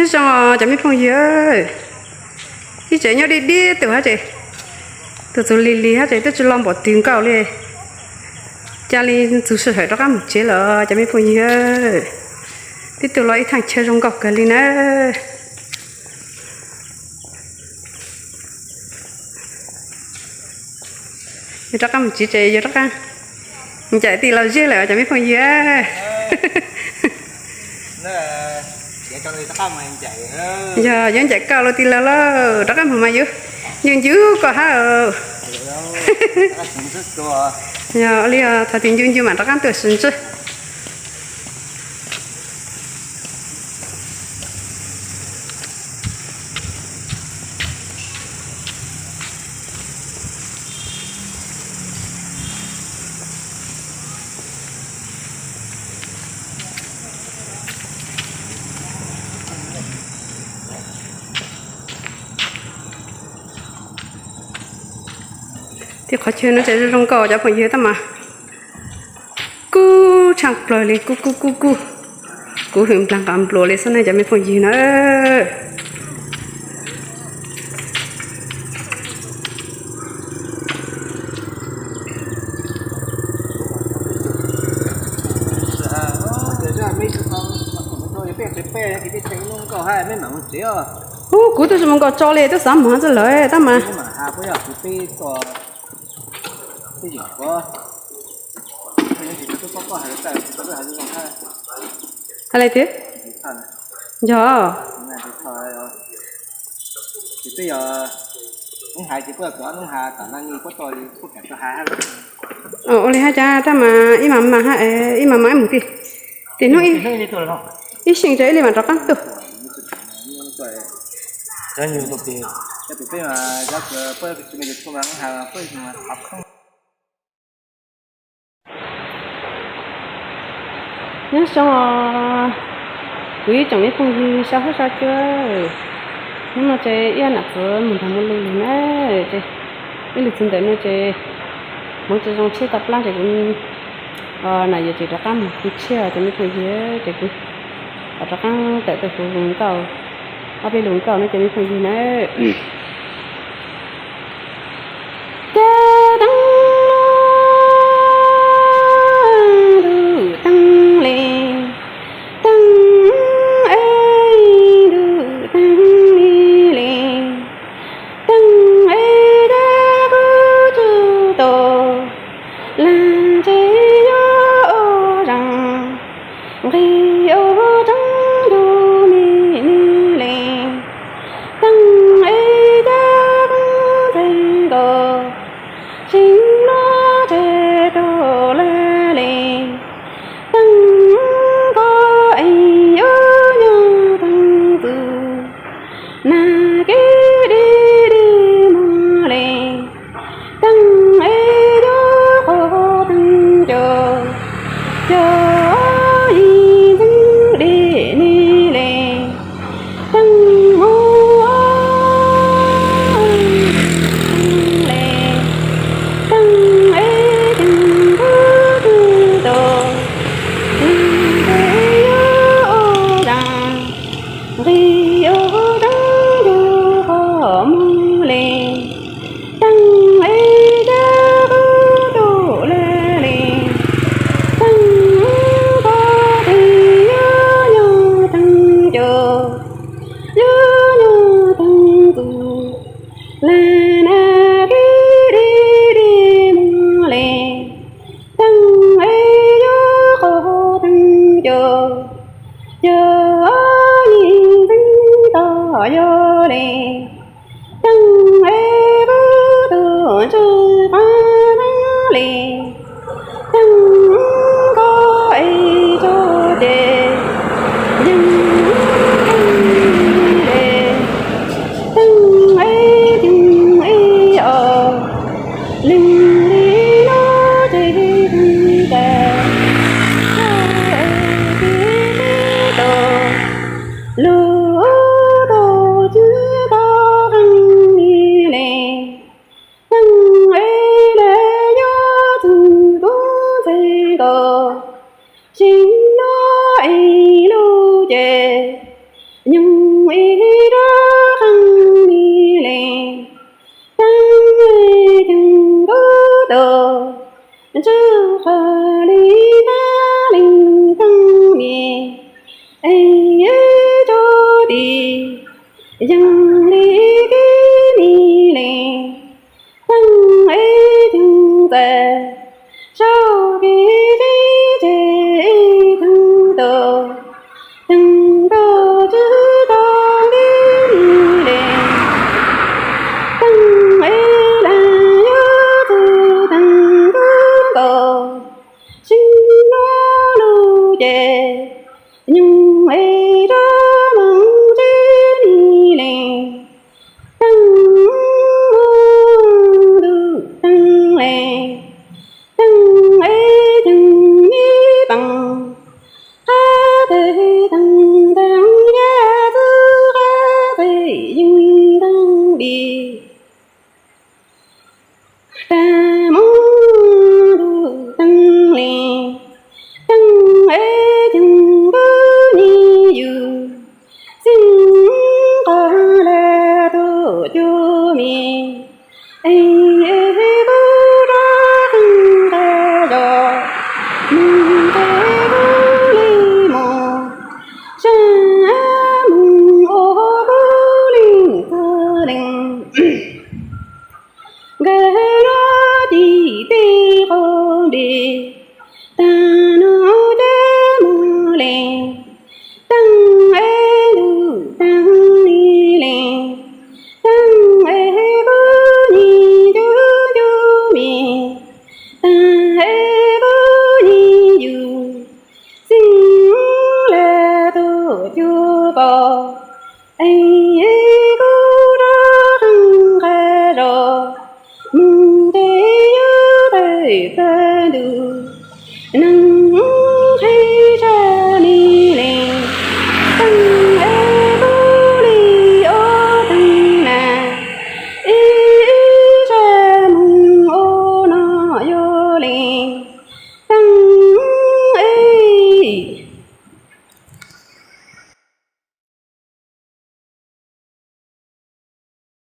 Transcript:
Nyob zoo cov me phooj ywg, ib tsev nyob dib dib tus hab tsev, tus txug lig lig hab tsev twb tsis lo npaum twg nkaus li. Ca li txug sij hawm rov qab mus tsev lawm cov me phooj ywg. Tib tug lo ib thaaj chaw zoo nkauj kawg li na. Yuav rov qab mus tsev ces yuav rov qab ncaim tij laug zeb lawm cov me phooj ywg. Yog yuav ncaim koj lawm tij laug lauj, rov qab mus mas yuav ncu ncu koj hab. Yog li thaum twg ncu ncu mam rov qab tuaj sib ntsib. Tej qhov chaw no ces zoo zoo nkauj cov phooj ywg tab mas kub tshaj plaws li, kub kub kub kub, kub hwm nplag nqa npluav li xwb na cov me phooj ywg na. Ub, kuv twb tsis mus nkaum tso li, twb xav mus txog lawm tab mas. Hais li tias, yog, ua li hab cas tab mas ib mam mas, ib mam mas ib mus tij, tim hnub ib xyeej ces ib li mam rov qab tuaj. Nyob zoo os kuv ib tsoom me phooj ywg sab huab sab cua, hnub no ces ib nam txiv mus nrog muaj lug lug na, ces ib lwm txwv ntawm no ces hmoov tsis zoo tshiab tau plab ces kuv nam yuav tsis rov qab mus pw tshiab ces me phooj ywg ces kuv rov qab tawm tuaj kuv nkauj, ob peb lus nkauj no ces me phooj ywg na. Cov teeb loj ntuj teeb li, teeb es ntuj teeb li li, teeb es cov kuv tsis tau, lag ntseg yuav ua zoo, nqis ua tseeb ntuj me nws li, teeb es cov kuv ntxhais nkaus, tsis muaj tseg rau lawv li, teeb koj es yuav nyob teeb txwv, nag kis dig dig muag li, teeb es yuav qhov teeb cua, cov yim ntxeeb dig ni li, teeb mus li, teeb es ceev kuv tsis tau, nqis yuav ua zoo, nqis ua zoo yug qhov muag li, teeb es cov kuv tau lawv li, teeb koj es yuav nyob teeb cua, yuav nyob teeb txwv, lag nag kis dig dig muag li, teeb es yuav qhov teeb cua, cov yim ntxeeb tau yuav li, teeb es kuv tau ntsib qhov teeb li, teeb koj es tso ces yeej teeb li, teeb es ceev es os, leej li no ces teeb tas, es tsis tau, lub tau tsis tau qee li, teeb es lawv yuav txwv kuv ntxhais nkaus, tsis nyob es lub ces nyob ib rab qeej mi lees, teeb ceev kub tus, ntsuj qhov li nab lees teeb mi, es ib rab tis yees li kib mi lees, teeb ceev txais, sau kev teb tseg ib teev tus, teev tus tswb tau kib mi lees, teeb es lees yuav txug teev kub nkaus, sib hlub lug ces nyoog es rov moog tsib mi lees, teeb ntuj teeb lees, teeb es ceev mi peem, qab teg teeb teeb yaj txwb qab teg yeej teeb di. Rag moog lug teeb lees, teeb es ceev kub nyuj yug, xeeb qhov lawv tuaj cuag mi, es kub rov qeej nqe zos, moog nqe kub li moog, sab moog ua kub leej txug leej. Nkawd lub cim tej qub npe, tag nug ceb moog lees, teeb es lug teeb li lees, teeb es kub nyuj yug cuag mi, teeb es kub nyuj yug, xeeb lawv tuaj cuag pog, es kub rov qeej nqe zos, moog nqe yuav tawm pag ntug, neeg qhib zaj mi lees, teeb es kub li ob teev na, ib zaj moog ua no yuav lees,